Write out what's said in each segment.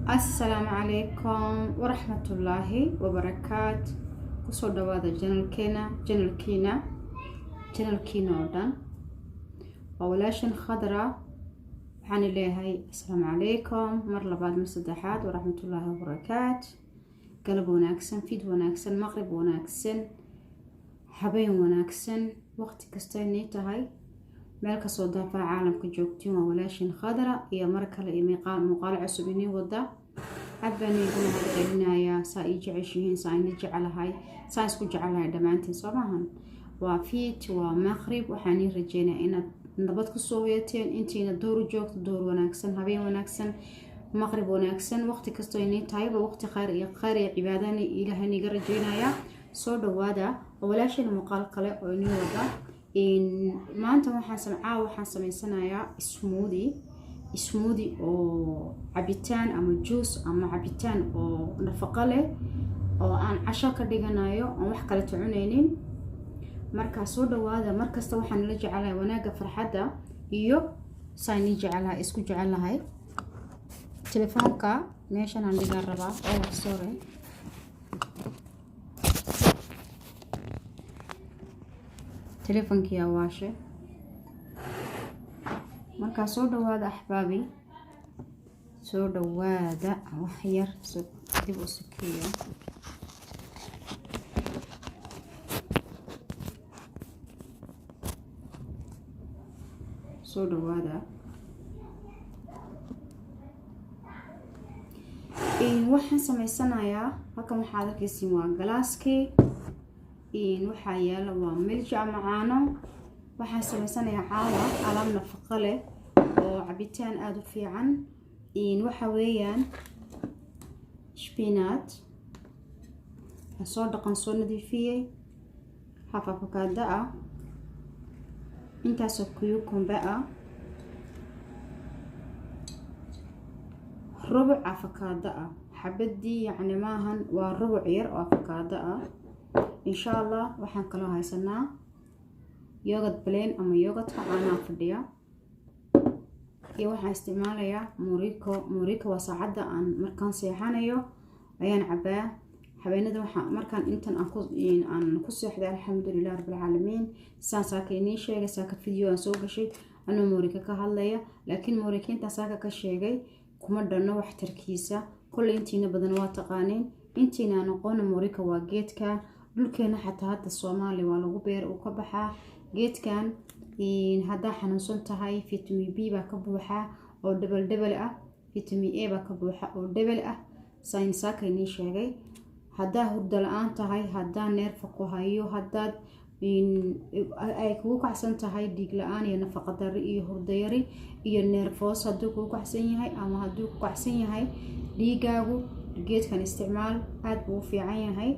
Assalaamu calaykum waraxmatullaahi wabarakaat. Kusoo dhawaada channelkeena, channelkiina, channelkiina oo dhan. Waa walaashan Khadra. Waxaan leeyahay assalaamu calaykum mar labaad, mar saddexaad, waraxmatullaahi wabarakaat. Galab wanaagsan, fid wanaagsan, maqrib wanaagsan, habeen wanaagsan, waqti kasta inay tahay, meel kastoo daafaha caalamka joogtiin. Waa walaashin Khadra iyo mar kale iyo muuqaalo cusub inii wada. Aad baan iigu mahad celinayaa saa ii jeceshihiin, saa ini jecelahay, saa isku jecelahay dhammaantiin. Soo maahan? Waa fiid, waa maqrib. Waxaan ii rajeynaya inaad nabad kusoo hoyateen. Intiina dooru joogto, door wanaagsan, habeen wanaagsan, maqrib wanaagsan, waqti kastoo inii tahayba, waqti khayr iyo khayr iyo cibaadana Ilaahay niga rajeynayaa. Soo dhawaada oo walaashin muuqaal kale oo inii wada. Maanta waxaan caawa waxaan sameysanayaa smoothie, smoothie oo cabitaan ama juice ama cabitaan oo nafaqo leh oo aan casho ka dhiganayo, oon wax kaleto cunaynin. Markaa soo dhawaada. Markasta waxaan la jecelahay wanaagga, farxadda iyo saan ii jecelahay, isku jecelahay. Telefoonka meeshan aan dhigaan rabaa. Oh, sorry, telefoonkiyaa waashe. Markaa soo dhawaada axbaabi, soo dhawaada. Wax yar dib u sakeeyo. Soo dhawaada. Waxaan sameysanayaa halkan waxaad arkaysiin waa galaaskii. Waxaa yaala waa milk ama caano. Waxaan sameysanayaa caawa alaab nafaqo leh oo cabitaan aada u fiican. Waxa weeyaan spinach aan soo dhaqan, soo nadiifiyey, half avocado ah, intaasoo cucumber ah, rubuc avocado ah, xabadii yacni maahan, waa rubuc yar oo avocado ah, insha Allah. Waxaan kaloo haysanaa yogurt plain ama yogurtka caanaha fadhiya, iyo waxaan isticmaalayaa morico. Morico waa saacadda aan markaan seexanayo ayaan cabaa habeenada. Waxaa markaan intan aan ku seexday, alxamdulilah rabbilcaalamiin. Saan saaka inii sheegay, saaka video aan soo gashay anuu morico ka hadlaya, laakiin morico intaan saaka ka sheegay kuma dhanno waxtarkiisa. Kolley intiina badan waa taqaaniin, intiina aan aqoona, morico waa geedka dhulkeena, xataa hadda Soomaaliya waa lagu beer, uu ka baxaa geedkan. Haddaa xanuunsan tahay, vitamin B baa ka buuxa oo double double ah, vitamin A baa ka buuxa oo double ah, sain saaka inii sheegay. Haddaa hurdo la-aan tahay, haddaa neerfa ku hayo, haddaad ay kugu kacsan tahay dhiig la-aan iyo nafaqa dari iyo hurdayari iyo neerfoos, hadduu kugu kacsan yahay ama hadduu ku kacsan yahay dhiigaagu, geedkan isticmaal, aada buu u fiican yahay.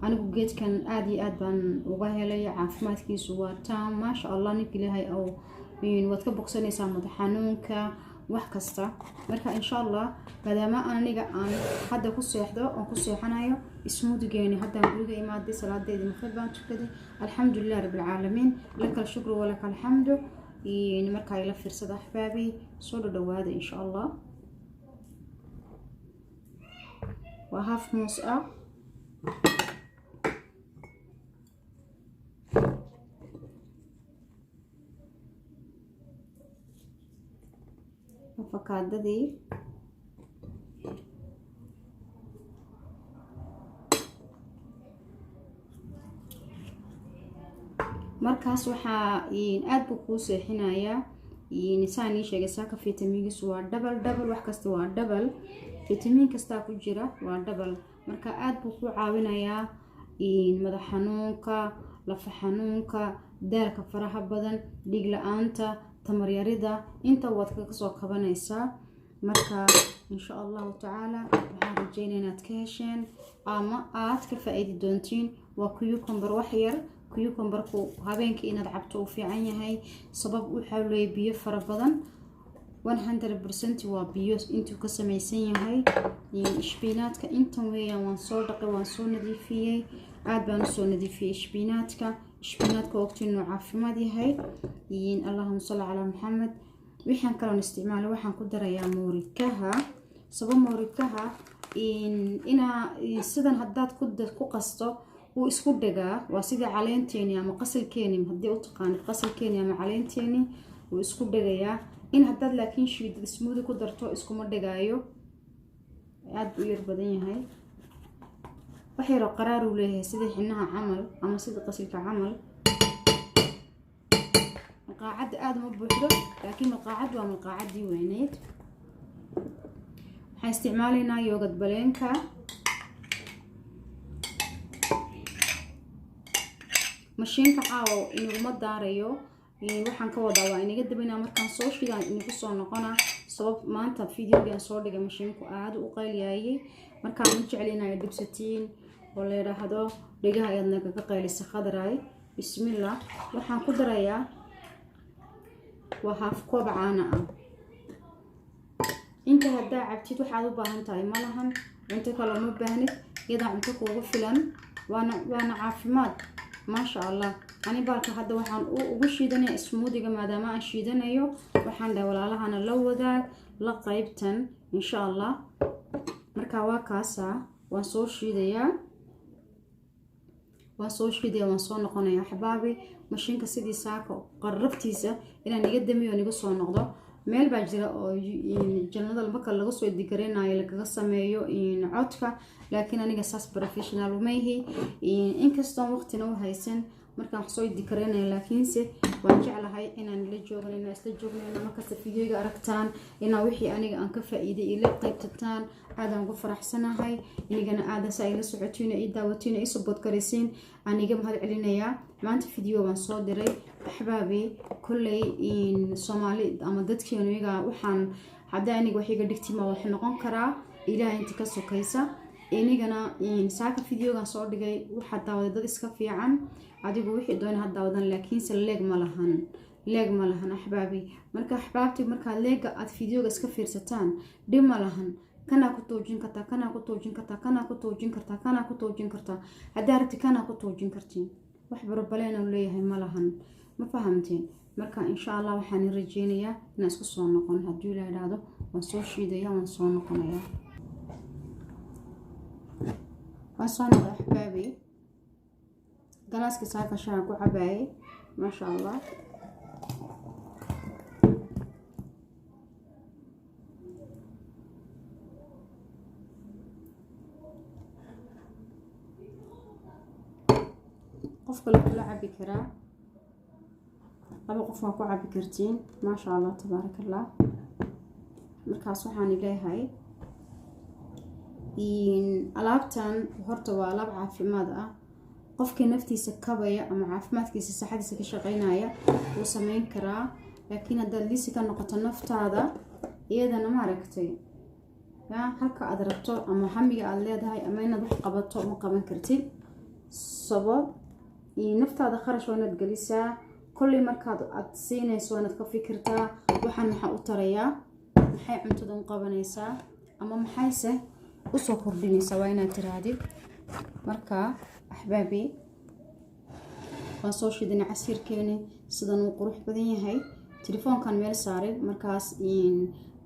Anigu geedkan aada iyo aad baan uga helay, caafimaadkiisu waa taam, maasha Allah. Ninka Ilaahay oo waad ka bogsanaysaa madax xanuunka, wax kasta. Marka insha Allah, maadaama aniga aan hadda ku seexdo oon ku seexanayo smoothiegeeni, haddaan guriga imaaday, salaadeedii maqrib baan tukaday, alxamdulilah rabbilcaalamiin, laka alshukru walaka alxamdu. Markaa ila fiirsada axbaabi, soo dhadhawaada, insha Allah. Waa half moos ah. Afakaadadii, markaas waxaa aada buu kuu seexinayaa. Saan ii sheegay saaka, fitamiinkiisu waa double double, wax kasta waa double, fitamiin kastaa ku jira waa double. Marka aada buu kuu caawinayaa madax xanuunka, lafa xanuunka, daalka faraha badan, dhiig la-aanta, tamaryarida, inta waad kaga soo kabanaysaa. Marka insha Allahu tacaala waxaan rajeynaya inaad ka hesheen ama aad ka faa-iidi doontiin. Waa cucumber, wax yar cucumberku habeenkii inaad cabto uu fiican yahay. Sabab waxaa leeyahay biyo fara badan, 100% waa biyo intuu ka samaysan yahay. Spinachka intan weeyaan, waan soo dhaqay, waan soo nadiifiyey, aada baan usoo nadiifiyey spinachka. Spinachka waqti inuu caafimaad yahay. Allahuma salli calaa Maxamed. Wixaan kaloon isticmaalay, waxaan ku darayaa muurikaha. Sabab moringaha inaa sidan haddaad ku qasto wuu isku dhagaa. Waa sidii caleenteeni ama qasalkeeni, haddii u taqaanid qasalkeeni ama caleenteeni, wuu isku dhagayaa. In haddaad laakiin shiidid, smoothie ku darto, iskuma dhagaayo. Aada buu u yar badan yahay. Wax yaroo qaraar uu leeyahay, sidii xinaha camal ama sidii qasilka camal. Malqaacadda aada uma buuxdo, laakiin malqaacad waa malqaacaddii weyneyd. Waxaan isticmaalaynaa yogurt plainka. Mashiinka caawa inaguma daarayo. Waxaan ka wadaa waa inaga dabinaa. Markaan soo shidaan inagu soo noqona. Sabab maanta videogan soo dhigay mashiinku aada u qayliyaayay. Markaa ma jecli inay dhibsatiin oo la yidhaahdo dhegaha ayaad nagaga qaylisa Khadray. Bismillah. Waxaan ku darayaa waa half koob caana ah. Inta haddaa cabtid, waxaad u baahan tahay ma lahan, cunto kale uma baahnid, iyadaa cunto kuugu filan, waana caafimaad, maasha Allah. Ani baalka hadda waxaan ugu shiidanaya smoothiega, maadaama aan shiidanayo, waxaan dhahay walaalahana la wadaag la qaybtan, insha Allah. Marka waa kaasaa, waan soo shiidayaa, waan soo shiidaya, waan soo noqonaya, axbaabi. Mashiinka sidii saaka qarrabtiisa inaan iga damiyo, niga soo noqdo. Meel baa jira oo jannada marka laga soo digaranayo lagaga sameeyo codka, laakiin aniga saas professional umaihi, inkastoon waqtina u haysan markaan wax soo digaranayo. Laakiinse waan jeclahay inaan la joogno, inaan isla joogno, inaa markasta videoga aragtaan, inaa wixii aniga aan ka faa-iiday ila qaybtataan. Aadaan ugu faraxsanahay inigana aada saa ila socotiin, ii daawatiin, ii support garaysiin. Aan iga mahad celinayaa. Maanta video baan soo diray, axbaabi. Kolley Soomaali ama dadkeenu iyaga waxaan hadda aniga wax iga dhigtiin ma wax noqon karaa, Ilaahay inta ka sokaysa inigana. Saaka videogan soo dhigay waxaa daawaday dad iska fiican. Adigu wixii doona ha daawadan, laakiinse like ma lahan, like ma lahan, axbaabi. Marka axbaabti, markaad likega aad videoga iska fiirsataan, dhib ma lahan. Kanaa ku tuujin kartaa, kanaa ku tuujin kartaa, kanaa ku tuujin kartaa, kanaa ku tuujin kartaa. Haddaa rabti kanaa ku tuujin kartiin. Wax problem uu leeyahay ma lahan, ma fahamteen? Marka insha Allah waxaan rajeynayaa inaan isku soo noqon haddii la idhaahdo. Waan soo shiidaya, waan soo noqonayaa. Waan soo noqday, axbaabi. Galaaska saaka shaaha ku cabaayay, maasha Allah. Qofka lagula cabi karaa, laba qof waa ku cabi kartiin, maasha Allah, tabaaraka Allah. Markaas waxaan leeyahay alaabtan horta waa alaab caafimaad ah. Qofkii naftiisa kabaya ama caafimaadkiisa, saxadiisa ka shaqeynaya wuu sameyn karaa, laakiin haddaad lisi ka noqoto naftaada, iyadana maaragtay ya halka aad rabto ama hamiga aada leedahay ama inaad wax qabato ma qaban kartid. Sabab naftaada kharash waa inaad gelisaa. Kolley markaad aad siinayso waa inaad ka fikirtaa: waxaan maxaa u tarayaa, maxay cuntada u qabanaysaa, ama maxayse usoo kordhinaysaa, waa inaad tirahdid. Marka axbaabi, waan soo shidinay casiirkeeni. Sidan uu qurux badan yahay. Telefoonkan meel saaray, markaas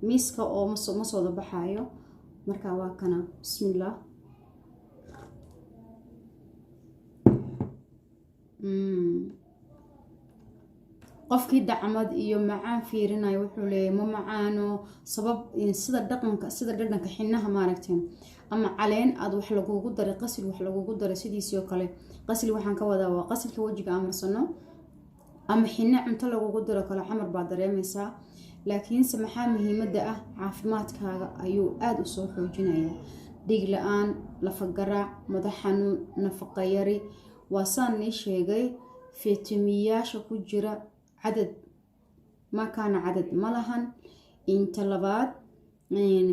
miiska oo ma sooda baxaayo. Marka waa kana, bismillah. Qofkii dacmad iyo macaan fiirinayo wuxuu leeyahay ma macaano. Sabab sida dhaqanka, sida dhadhanka xinaha maaragtay, ama caleen aad wax lagugu daray, qasil wax lagugu daray sidiisii oo kale. Qasil waxaan ka wadaa waa qasilka wejiga amarsano, ama xine cunto lagugu daro kale camar baa dareemaysaa. Laakiinse maxaa muhiimadda ah? Caafimaadkaaga ayuu aada u soo xoojinayaa. Dhiig la-aan, lafagaraac, madax xanuun, nafaqa yari, waa saan nii sheegay. Fitamiyaasha ku jira cadad makaana cadad ma lahan. Inta labaad,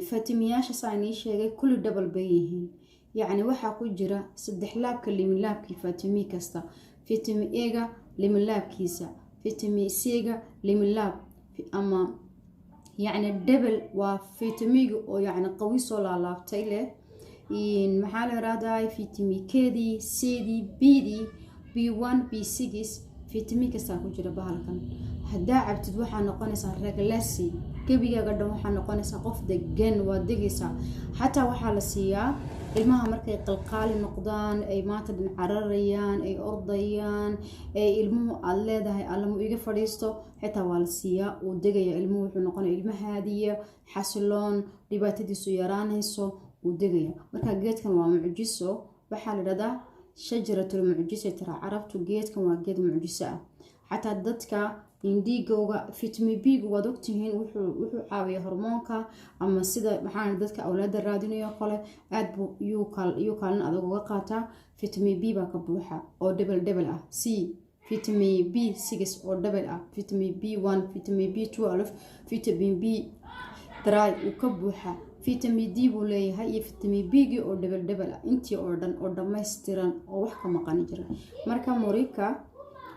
fitamiyaasha saa nii sheegay kulli double bay yihiin. Yacni waxaa ku jira saddex laabka liminlaabkii fitami kasta: vitamin A-ga liminlaabkiisa, vitamin C-ga liminlaab, ama yacni double waa fitamiga oo yacni qawi soo laalaabtay leh. Maxaa la yirahdaa? Vitamin K-dii, C-dii, B-dii, B1, B6. Fitamiin kastaa ku jira bahalkan. Haddaa cabtid, waxaa noqonaysaa reglasi gebigaaga dhan, waxaa noqonaysaa qof degan, waad degaysaa. Xataa waxaa la siiyaa ilmaha markay qalqaali noqdaan, ay maanta dhan cararayaan, ay ordayaan, ay ilmuhu aada leedahay allamu iga fadhiisto, xitaa waa la siiyaa. Uu degaya ilmuhu, wuxuu noqonaya ilmo haadiya, xasiloon, dhibaatadiisu yaraanayso, uu degaya. Marka geedkan waa mucjiso. Waxaa la dhahdaa shajaratul mucjisa tira Carabtu. Geedkan waa geed mucjiso ah. Xataa dadka indhiigowga vitamin B-ga, waad ogtihiin, wuxuu caawiya hormoonka ama sida maxaa dadka awlaada raadinayo kale, aad buu yuu kaalin adag uga qaataa. Vitamin B baa ka buuxa oo double double ah, C, vitamin B6 oo double ah, vitamin B1, vitamin B12, vitamin B3 uu ka buuxa, vitamin D buu leeyahay iyo vitamin B-gii oo double double ah, intii oo dhan oo dhammaystiran oo wax ka maqani jira. Marka moringa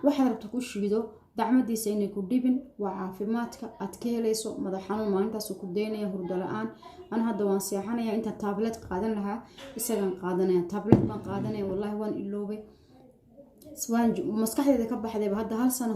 waxaad rabta ku shiido, dacmadiisa inay ku dhibin, waa caafimaadka aad ka helayso. Madax xanuun maalintaas ku daynaya, hurdo la-aan. An hadda waan seexanaya, intaan tablet qaadan lahaa isagaan qaadanaya. Tablet baan qaadanaya, wallahi waan iloobay, waan maskaxdeeda ka baxdayba. Hadda hal sano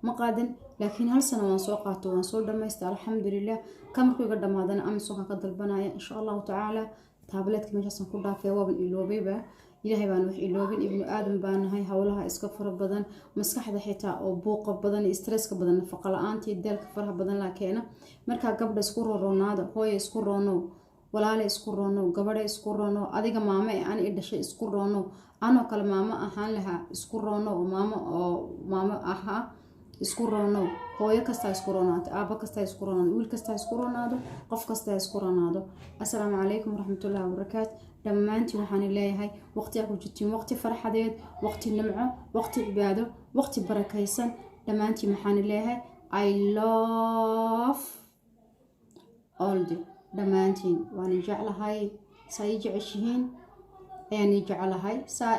ma qaadan, laakiin hal sano waan soo qaato, waan soo dhamaystay, alxamdulilah. Ka markuu iga dhamaadana Amazonka ka dalbanaya, insha Allahu tacaala. Tabletka meeshaasaan ku dhaafaya, waaban iloobayba. Ilaahay baan wax iloobin, ibnu aadam baan nahay. Howlaha iska fara badan, maskaxda xitaa oo buuqa badan iyo stresska badan, nafaqa la-aanta iyo daalka faraha badan laa keena. Markaa gabdha isku roroonaada, hooya isku roonow, walaale isku roonow, gabadha isku roonow, adiga maamo ee aan i dhashay isku roonow, anoo kale maamo ahaan lahaa isku roonow, maamo oo maamo ahaa isku roonow. Hooyo kastaa isku roonaato, aabo kastaa isku roonaado, wiil kastaa isku roonaado, qof kastaa isku roonaado. Assalaamu calaykum waraxmatullahi wabarakaatu. Dhammaantiin waxaan leeyahay waqti aa ku jirtiin, waqti farxadeed, waqti nimco, waqti cibaado, waqti barakaysan. Dhammaantiin waxaan leeyahay I love all. Dhammaantiin waan jeclahay. Saa ii jeceshihiin ayaan ii jeclahay, saa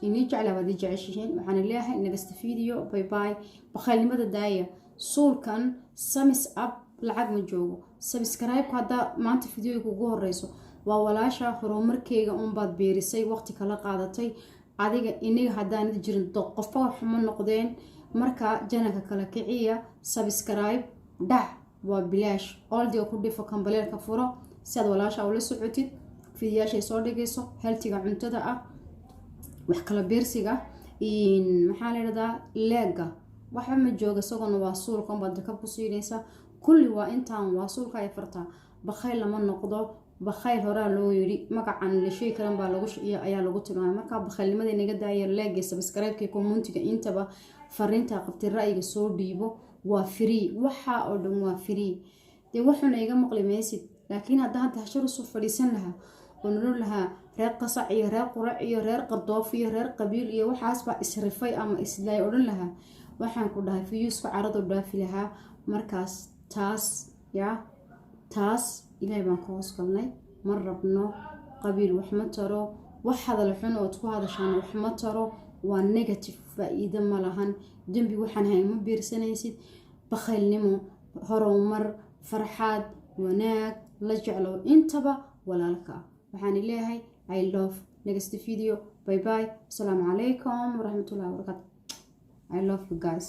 inii jeclahay waad ii jeceshihiin. Waxaan leeyahay next video, bye bye. Bakhaylnimada daaya. Suulkan thumbs up lacag ma joogo. Subscribe-ku haddaa maanta videoga ugu horeyso, waa walaasha horumarkeyga unbaad beerisay, waqti kala qaadatay adiga. Iniga haddaanad jirin, qofba waxuma noqdeen. Marka channelka kala kiciya, subscribe dhac, waa bilaash. Oldiga ku dhifo, kambaleelka furo si aad walaasha ula socotid fidiyaashay soo dhigayso, healthyga cuntada ah, wax kala beersiga. Maxaa la yidhahdaa, leega waxba ma jooga isagoona, waa suulka unbaad dakab ku siinaysaa. Kulli waa intaan, waa suulka ay fartaa. Bakhayl lama noqdo. Bakhayl horaa loo yidhi, magacan la sheegi karan baa lagu ayaa lagu tilmaamay. Marka bakhaylnimada inaga daaya. Leega, subscribe-ka, commentiga, intaba fariinta qabtay, ra'yiga soo dhiibo, waa free. Waxa oo dhan waa free. Dee waxuna iga maqli maysid, laakiin hadda hashar usoo fadhiisan lahaa oo nolol lahaa, reer qasac iyo reer qurac iyo reer qardoof iyo reer qabiil iyo waxaasbaa isrifay ama islaay odhan lahaa, waxaan ku dhahay viewsku caradu dhaafi lahaa. Markaas taas yaa taas Ilaahay baan ka hoos galnay. Ma rabno qabiil, wax ma taro. Wax hadal xun ood ku hadashaan wax ma taro, waa negative, faa-iido ma lahan. Dembi waxaan hayn ma biirsanaysid. Bakhaylnimo, horumar, farxaad, wanaag la jeclo intaba walaalka. Waxaan leeyahay I love. Next video, bye bye. Asalaamu calaykum waraxmatullahi wabarakaatu. I love you guys.